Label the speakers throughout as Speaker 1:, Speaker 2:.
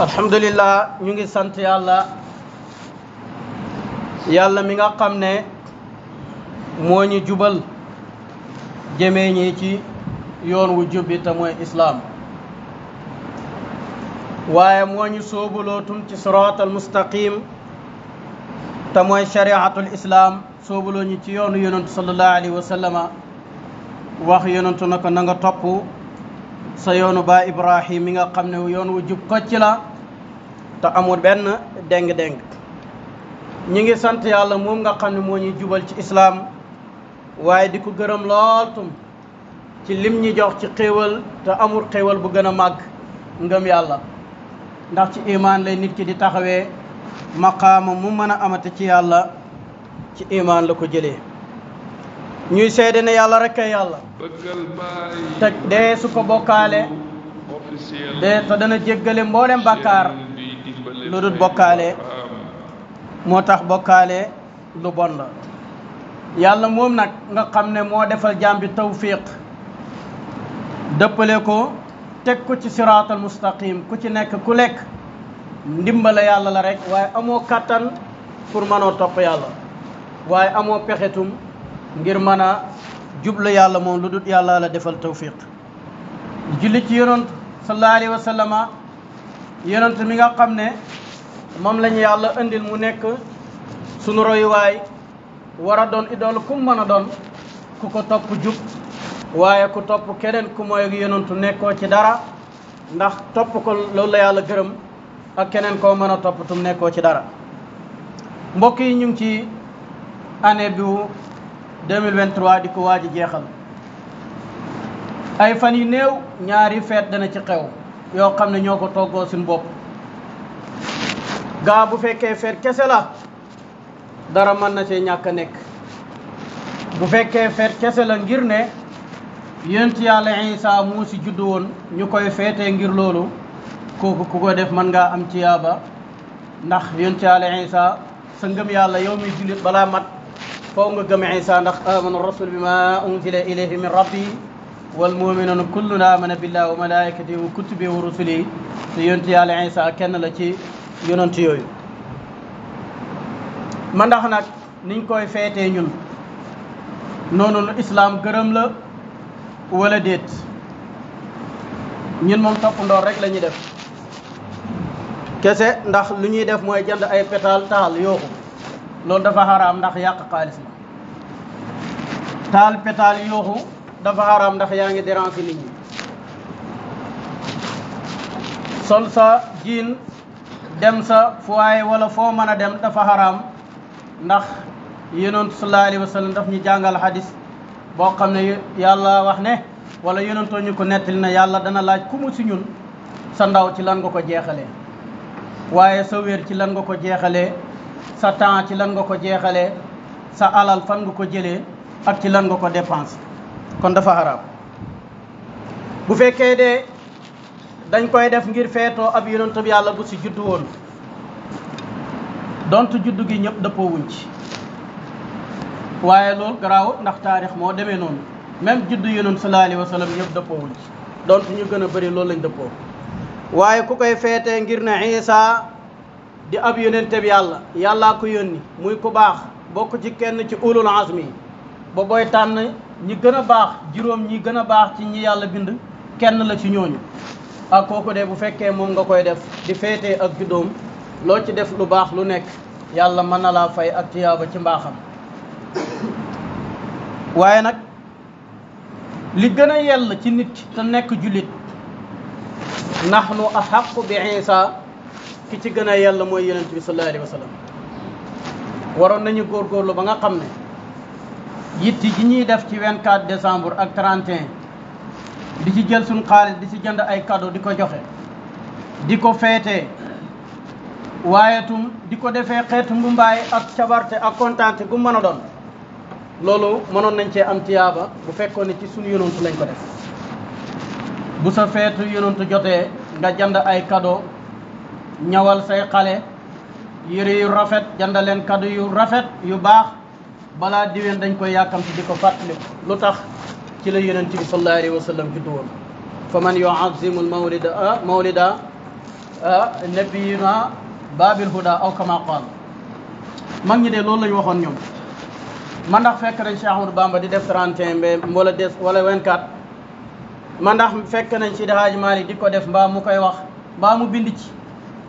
Speaker 1: alhamdulillah ñu ngi sant yàlla mi nga xam ne moo ñu jubal jëmee ñi ci yoon wu jubbi te mooy islaam waaye moo ñu sóobulootum ci siraatal mustaqim te mooy shariatul islaam sóobuloo ñu ci yoonu yonentu sallallahu alayhi wa sallama wax yonentu na ko na nga topp sa yoonu ba Ibrahim mi nga xam ne yoon wu jub kocc la te amul benn déng-déng ñi ngi sant yàlla moom nga xam ne moo ñuy jubal ci islaam waaye di ko gërëm lool tum ci lim ñi jox ci xéewal te amul xéewal bu gën a màgg ngëm yàlla ndax ci imaan lay nit ki di taxawee maqaama mu mën a amati ci yàlla ci imaan la ko jëlee ñuy seede ne yàlla rek ay yàlla te dee su ko bokkaale dee te dana jéggale mboolem bàkkaar lu dul bokkaale moo tax bokkaale lu bon la yàlla moom nag nga xam ne moo defal jaam bi tawfiq dëppale ko teg ko ci siraatal mustaqim ku ci nekk ku lekk ndimbala yàlla la rek waaye amoo kattan pour mënoo topp yàlla waaye amoo pexetum ngir mën a jublu yàlla moom lu dul yàlla la defal tawfiq julli ci yonent sallallahu alayhi wa sallama yonent mi nga xam ne moom lañu yàlla indil mu nekk sunu royuwaay war a doon idool ku mën a doon ku ko topp jub waaye ku topp keneen ku mooy yonentu nekkoo ci dara ndax topp ko loolu la yàlla gërëm ak keneen koo mën a topp tum nekkoo ci dara mbokk yi ñu ngi ci année bu 2023 di ko waaj a jeexal ay fan yu néew ñaari feet dana ci xew yoo xam ne ñoo ko toggoo suñu bopp gaa bu fekkee feet kese la dara mën na cee ñàkk a nekk bu fekkee feet kese la ngir ne yonent yàlla Isa moo si juddu woon ñu koy feetee ngir loolu kooku ku ko def mën ngaa am ci yaaba ndax yonent yàlla Isa sa ngëm yàlla yow mi jullit balaa mat faw nga gëm Isa ndax amana rasul bi ma unzila ilayhi min rabbi wal muminuna kullun amana billahi wa malaikatihi wa kutubihi wa rusulihi te yonent yàlla Isa kenn la ci yonent yooyu ma ndax nag niñ koy feetee ñun noonu lu islaam gërëm la wala déet ñun moom topp ndoor rek la ñuy def kese ndax lu ñuy def mooy jënd ay pétale taal yooxu loolu dafa xaraam ndax yàq xaalis la taal pétale yooxu dafa xaraam ndax yaa ngi déranger nit ñi sol sa jiin dem sa foyer wala foo mën a dem dafa xaraam ndax yonent sallallahu alayhi wa sallam daf ñu jàngal hadis boo xam ne yàlla wax ne wala yonentoo ñu ko nettali na yàlla dana laaj ku mu si ñun sa ndaw ci lan nga ko jeexalee waaye sa wér ci lan nga ko jeexalee sa temps ci lan nga ko jeexalee sa alal fan nga ko jëlee ak ci lan nga ko dépense kon dafa xaraam bu fekkee de dañ koy def ngir feetoo ab yonent bi yàlla bu si juddu woon donte juddu gi ñëpp dëppoo wuñ ci waaye loolu garaawut ndax taarix moo demee noonu même juddu yonent sallallahu alayhi wa sallam ñëpp dëppoo wuñ ci donte ñu gën a bëri loolu lañ dëppoo waaye ku koy feetee ngir ne Isa di ab yonente bi yàllaa ko yónni muy ku baax bokk ci kenn ci ulul azmi ba booy tànn ñi gën a baax juróom ñi gën a baax ci ñi yàlla bind kenn la ci ñooñu ak kooku de bu fekkee moom nga koy def di feetee ak juddoom loo ci def lu baax lu nekk yàlla mën na laa fay ak tiyaaba ci mbaaxam waaye nag li gën a yell ci nit ki te nekk jullit nahnu ahaqu bi Isa ki ci gën a yell mooy yonent bi sallallahu alayhi wa sallam waroon nañu góorgóorlu ba nga xam ne yitti ji ñuy def ci 24 décembre ak 31 di ci jël suñ xaalis di ci jënd ay cadeau di ko joxe di ko feetee waaye tum di ko defee xeetu mbumbaay ak cabarte ak kontaante gu mën a doon loolu mënoon nañ cee am tiyaaba bu fekkoon ne ci suñu yonantu lañ ko def bu sa feetu yonantu jotee nga jënd ay cadeau ñawal say xale yére yu rafet jënd leen cadeau yu rafet yu baax balaa diween dañ koy yàkkamti di ko fàttali lu tax ci la yonent bi sallallahu alayhi wa sallam juddu woon fa man yuazzimu mawlida nabiyuna babil huda aw kama qaal mag ñi de loolu lañ waxoon ñoom. man ndax fekk nañ Cheikh Ahmadou Bamba di def 31 wala des wala 24 man ndax fekk nañ Seydi Hadji Malick di ko def mbaa mu koy wax mbaa mu bind ci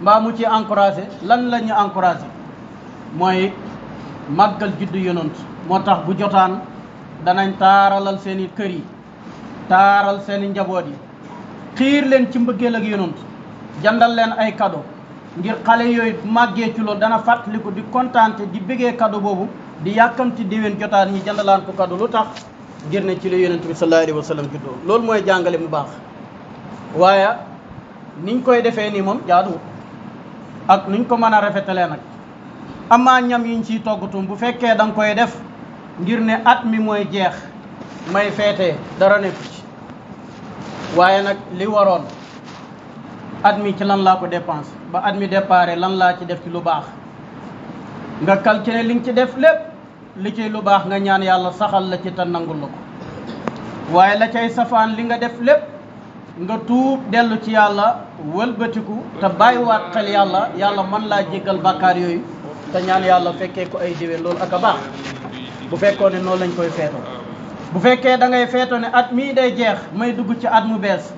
Speaker 1: mbaa mu ci encouragé lan la ñu encouragé mooy màggal juddu yonent moo tax bu jotaan danañ taaralal seen i kër yi taaral seen i njaboot yi xiir leen ci mbëggeel ak yonent jandal leen ay cadeau ngir xale yooyu màggee ci loolu dana fàttaliku di kontaante di bëggee cadeau boobu di yàkkamti déwén jotaan ñi jandalaan ko cadeau lu tax ngir ne ci la yonent bi sallallahu alayhi wa sallam juddoo loolu mooy jàngale mu baax waaye niñ koy defee nii moom jaaduwut ak nuñ ko mën a rafetalee nag amaa ñam yiñ ciy toggatum bu fekkee da nga koy def ngir ne at mi mooy jeex may feetee dara nekku ci waaye nag li waroon at mi ci lan laa ko dépense ba at mi déparé lan laa ci def ci lu baax nga calculer li nga ci def lépp li ciy lu baax nga ñaan yàlla saxal la ci te nangul la ko waaye la cay safaan li nga def lépp nga tuub dellu ci yàlla wëlbatiku te bàyyiwaat xel yàlla yàlla mën laa jéggal bàkkaar yooyu te ñaan yàlla fekkee ko ay déwén loolu ak a baax bu fekkoo ne noonu lañ koy feetoo bu fekkee da ngay feetoo ne at mii day jeex may dugg ci at mu bees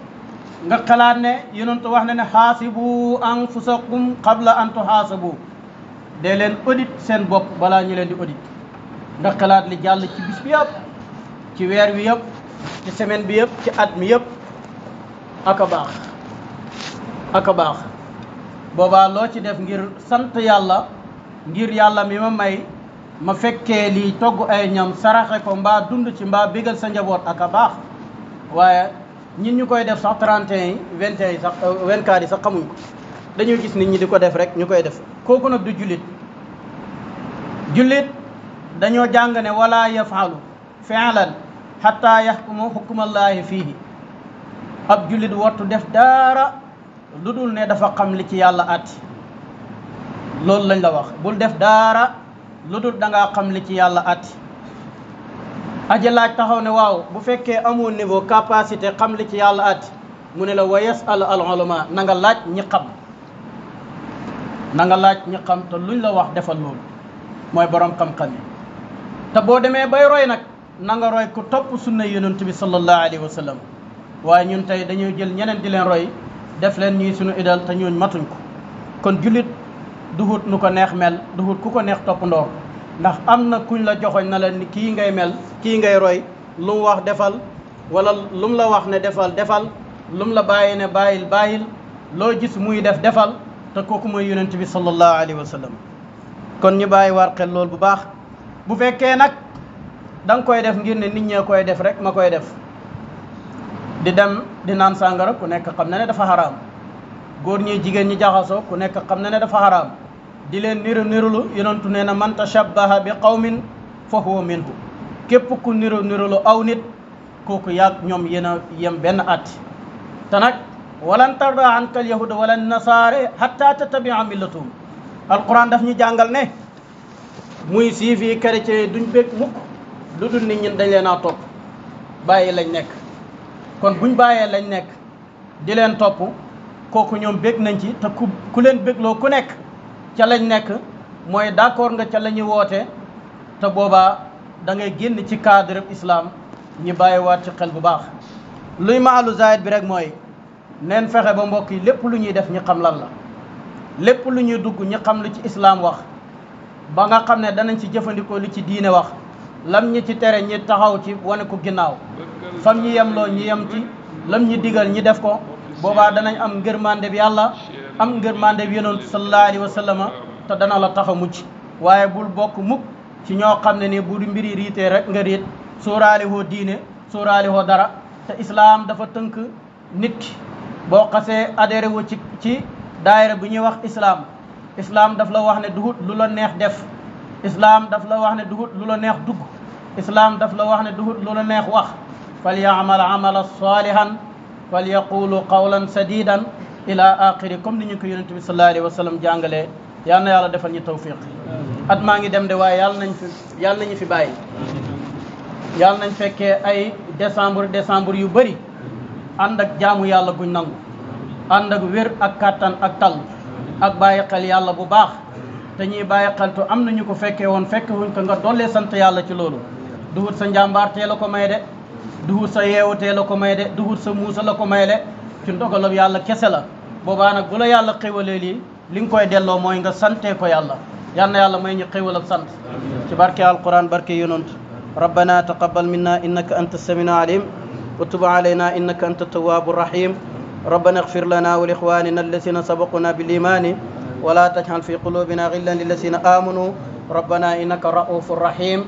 Speaker 1: nga xalaat ne yonentu wax na ne xaasibu anfusakum qabla an tuxaasabu dee leen audit seen bopp balaa ñu leen di audit nga xalaat li jàll ci bis bi yëpp ci weer wi yëpp ci semaine bi yëpp ci at mi yëpp ak a baax ak a baax boobaa loo ci def ngir sant yàlla ngir yàlla mi ma may ma fekkee lii togg ay ñam saraxe ko mbaa dund ci mbaa bégal sa njaboot ak a baax waaye ñin ñu koy def sax 31 yi 21 yi sax 24 yi sax xamuñ ko dañoo gis nit ñi di ko def rek ñu koy def kooku nag du jullit dañoo jàng ne wala yafalu fi'lan hatta yahkuma hukmallaahi fiihi ab jullit wattu def dara lu dul ne dafa xam li ci yàlla atti loolu lañ la wax bul def dara lu dul da ngaa xam li ci yàlla atti aji laaj taxaw ne waaw bu fekkee amoo niveau capacité xam li ci yàlla atti mu ne la wa yasal al ulama na nga laaj ñi xam na nga laaj ñi xam te luñ la wax defal loolu mooy borom xam-xam yi te boo demee bay roy nag na nga roy ku topp sunna yonent bi sallallahu alayhi wa sallam waaye ñun tey dañuy jël ñeneen di leen roy def leen ñuy sunu idal te ñooñ matuñ ko kon jullit duhut nu ko neex mel duhut ku ko neex topp ndoor ndax am na kuñ la joxoñ na la ni kii ngay mel kii ngay roy lu mu wax defal wala lu mu la wax ne defal lu mu la bàyyi ne bàyyil loo gis muy defal te kooku mooy yonent bi sallallahu alayhi wa sallam kon ñu bàyyi war xel loolu bu baax bu fekkee nag da nga koy def ngir ne nit ñee koy def rek ma koy def di dem di naan sàngara ku nekk xam na ne dafa xaraam góor ñi jigéen ñi jaxasoo ku nekk xam na ne dafa xaraam di leen nirulu yonentu nee na man tashabbaha bi qawmin fa huwa minhu képp ku nirulu aw nit kooku yàgg ñoom yéen a yem benn at te nag walan tarda anka al yahuda wala nasaare hatta tattabia millatuhum alquran daf ñu jàngal ne muy siif yi chrétien duñ bég mukk lu dul nit ñi dañ leen a topp bàyyi lañ nekk kon buñ bàyyee lañ nekk di leen topp kooku ñoom bég nañ ci te ku leen bégloo ku nekk ca lañ nekk mooy d'accord nga ca la ñuy woote te boobaa da ngay génn ci cadre islam ñi bàyyiwaat ci xel bu baax luy maalu zaayit bi rek mooy neen fexe ba mbokk yi lépp lu ñuy def ñi xam lan la lépp lu ñuy dugg ñi xam lu ci islam wax ba nga xam ne danañ ci jëfandikoo li ci diine wax lam ñi ci tere ñi taxaw ci wane ko ginnaaw fam ñi yemloo ñi yem ci lam ñi digal ñi def ko boobaa danañ am ngërmande bi yàlla am ngërmande bi yonent sallallahu alayhi wa sallam te dana la tax a mucc waaye bul bokk mukk ci ñoo xam ne ni bu di mbiri riitee rek nga riit sóoraale woo diine sóoraale woo dara te islam dafa tënk nit ki boo xasee adhéré wu ci daayira bu ñuy wax islam daf la wax ne duhut lu la neex def islam daf la wax ne duhut lu la neex dugg islam daf la wax ne duhut lu la neex wax fal yaamal amala salihan fal yaqulu qawlan sadidan ila axiri comme ni ñu ko yonent bi sallallahu alayhi wa sallam jàngalee yal na yàlla defal ñu tawfiq at maa ngi dem de waaye yàlla nañu fi bàyyi yàlla nañ fekkee ay décembre yu bëri ànd ak jaamu yàlla guñ nangu ànd ak wér ak kàttan ak tal ak bàyyi xel yàlla bu baax te ñuy bàyyi xel tu am nañu ko fekkee woon fekke wuñ ko nga dollee sant yàlla ci loolu duhut sa njàmbaar tee la ko may de duhut sa yeewu tee la ko may de duhut sa muusa la ko may de ci ndogalam yàlla kese la boobaa nag bu la yàlla xéwalee lii li nga koy delloo mooy nga santee ko yàlla yal na yàlla may ñu xéwal ak sant ci barke alquran barke yonant rabbana taqabbal minna innaka anta samiul alim wa tub alayna innaka anta tawwabu rahim ربنا اغفر لنا ولإخواننا الذين سبقونا بالإيمان ولا تجعل في قلوبنا غلا للذين آمنوا ربنا إنك رؤوف رحيم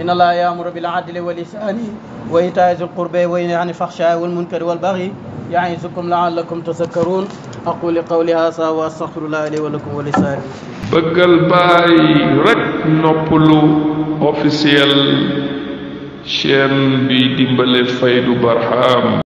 Speaker 1: إن الله يأمر بالعدل والإحسان وإيتاء ذي القربى وينهى عن الفحشاء والمنكر والبغي يعظكم لعلكم تذكرون أقول قولي هذا وأستغفر الله لي ولكم ولسائر
Speaker 2: bëggal baay rek noppalu officiel chaîne bi dimbale Faydu Barham